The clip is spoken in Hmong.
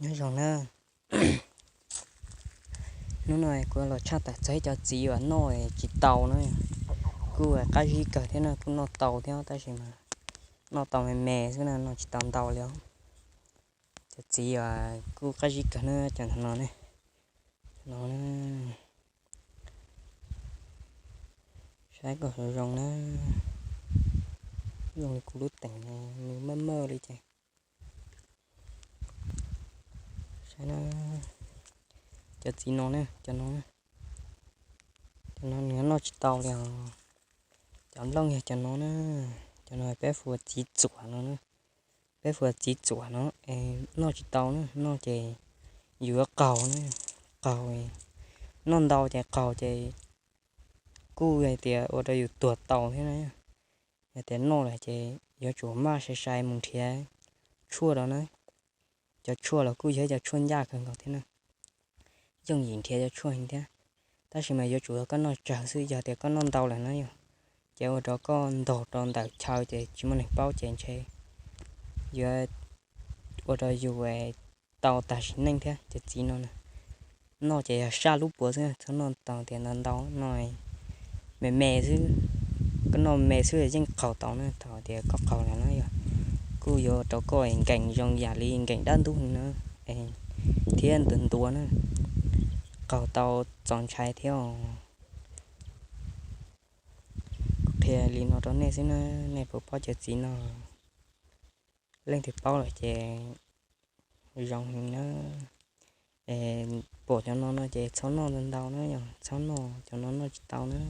Nyob zoo na, hnub no kuv los tshaj tawm txog ib cov txiv uas noj tsis tau na. Kuj qab zib kawg thiab no, kuj noj tau thiab tab sis mas noj tau me me xwb na, noj tsis tau ntau li. Cov txiv uas kuj qab zib kawg na, cov no ne, no, saib kom zoo zoo na, zoo li kuv lub teem nws maj maj li ces saib na, cov txiv no ne, cov no, cov no nws noj tsis tau li os. Cov nplooj yog cov no na, cov no peb hu ua txiv txuam no, peb hu ua txiv txuam no, noj tsis tau na, noj ces yus yuav qaug na, qaug, noj ntau ces qaug ces kuj hais tias ua rau yus tuag tau thiab na. Yog tias noj lawm ces yuav tsum maj sai sai mus nrhiav tshuaj rau na. Cov tshuaj los kuj yog cov tshuaj ncaj kawg nkaus thiab na, yooj yim nrhiav cov tshuaj heev thiab. Tab sis mas yuav tsum yog koj noj tsawg xwb, yog tias koj noj ntau lawm na yog, ces ua rau koj ntog rau ntawm chaw ces tsis muaj neeg paub ces ntshe yuav ua rau yus tau tag sim neej thiab. Cov txiv no noj ces yog saj lub puav xwb, txhob noj tau tias ntau ntau, noj me me xwb. Koj noj me xwb yeej qaug tau na, thaum tias koj qaug lawm na yog, kuj yuav rau koj nkees zoo yam li nkees dab ntub na, thiab ntuav ntuav na, qaug tau txaus ntshai thiab. Kuv qhia li no rau nej xwb na, nej puas paub cov txiv no? Leej twg paub lawm ces zoo heev na. Pom cov no no ces txhob noj ntau ntau na yog, txhob noj, cov no noj tsis tau na.